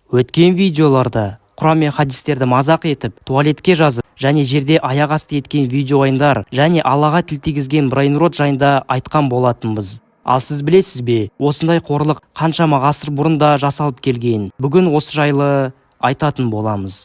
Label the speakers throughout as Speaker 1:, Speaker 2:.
Speaker 1: Өткен видеоларда Құран мен хадистерді мазақ етіп, туалетке жазып және жерде аяқ асты еткен видеоойындар және Аллаға тіл тигізген брейнрот жайында айтқан болатынбыз. Ал сіз білесіз бе, осындай қорлық қаншама ғасыр бұрын да жасалып келген? Бүгін осы жайлы айтатын боламыз.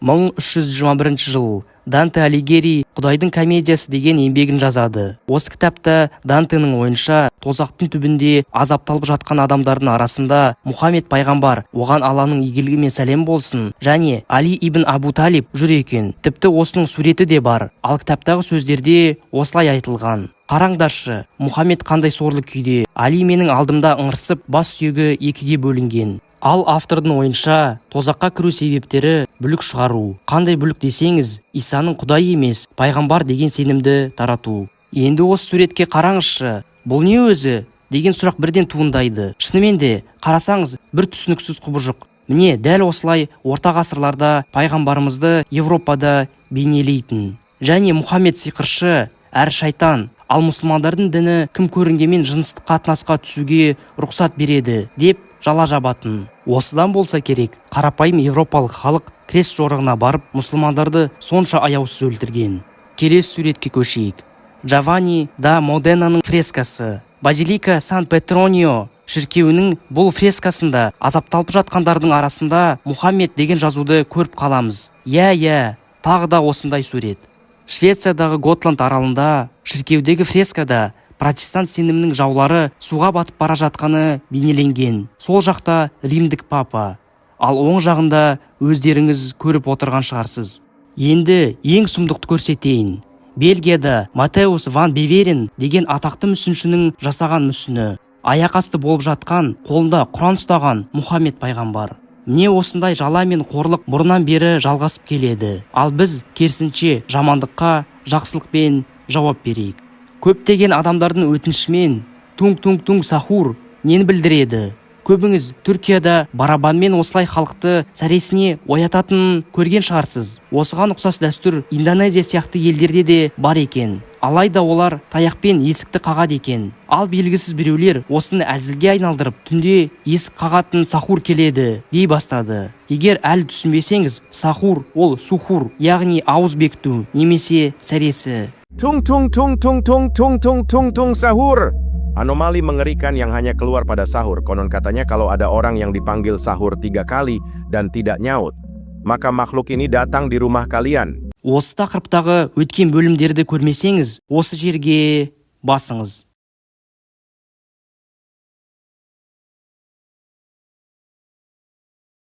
Speaker 1: 1321 жыл. Данте Алигьери «Құдайдың комедиясы» деген еңбегін жазады. Осы кітапта Дантенің ойынша, тозақтың түбінде азапталып жатқан адамдардың арасында Мұхаммед пайғамбар, оған Алланың игілігі мен сәлем болсын, және Али ибн Абу Талиб жүр екен. Тіпті осының суреті де бар. Ал кітаптағы сөздерде осылай айтылған: «Қараңдаршы, Мұхаммед қандай сорлы күйде, Али менің алдымда ыңырсып, бас сүйегі екіге бөлінген». Ал автордың ойынша, тозаққа кіру себептері – бүлік шығару. Қандай бүлік десеңіз, Исаның құдай емес, пайғамбар деген сенімді тарату. Енді осы суретке қараңызшы. «Бұл не өзі?» деген сұрақ бірден туындайды. Шынымен де, қарасаңыз, бір түсініксіз құбыжық. Міне, дәл осылай орта ғасырларда пайғамбарымызды Европада бейнелейтін. Және Мұхаммед сиқыршы әрі шайтан, ал мұсылмандардың діні кім көрінгенмен жыныстық қатынасқа түсуге рұқсат береді деп жала жабатын. Осыдан болса керек, қарапайым европалық халық крест жорығына барып, мұсылмандарды сонша аяусыз өлтірген. Келесі суретке көшейік. Джованни да Моденаның фрескасы. Базилика Сан Петронио шіркеуінің бұл фрескасында азапталып жатқандардың арасында «Мұхаммед» деген жазуды көріп қаламыз. Иә, тағы да осындай сурет. Швециядағы Готланд аралында шіркеудегі фрескада протестант сенімінің жаулары суға батып бара жатқаны бейнеленген. Сол жақта римдік папа, ал оң жағында өздеріңіз көріп отырған шығарсыз. Енді ең сұмдықты көрсетейін. Бельгияда Матеус ван Беверен деген атақты мүсіншінің жасаған мүсіні. Аяқ асты болып жатқан, қолында Құран ұстаған Мұхаммед пайғамбар. Міне, осындай жала мен қорлық бұрыннан бері жалғасып келеді. Ал біз керісінше жамандыққа жақсылықпен жауап берейік. Көптеген адамдардың өтінішімен, «Тунг тунг тунг сахур» нені білдіреді? Көбіңіз Түркияда барабанмен осылай халықты сәресіне оятатынын көрген шығарсыз. Осыған ұқсас дәстүр Индонезия сияқты елдерде де бар екен. Алайда олар таяқпен есікті қағады екен. Ал белгісіз біреулер осыны әзілге айналдырып, «түнде есік қағатын сахур келеді» дей бастады. Егер әлі түсінбесеңіз, сахур ол сухур, яғни ауыз бекіту немесе сәресі.
Speaker 2: Tung tung tung tung tung tung tung tung tung sahur. Anomali mengerikan yang hanya keluar pada sahur. Konon katanya, kalau ada orang yang dipanggil sahur tiga kali dan tidak nyaut, maka makhluk ini datang di rumah kalian.
Speaker 1: Осы тақырыптағы өткен бөлімдерді көрмесеңіз, осы жерге басыңыз.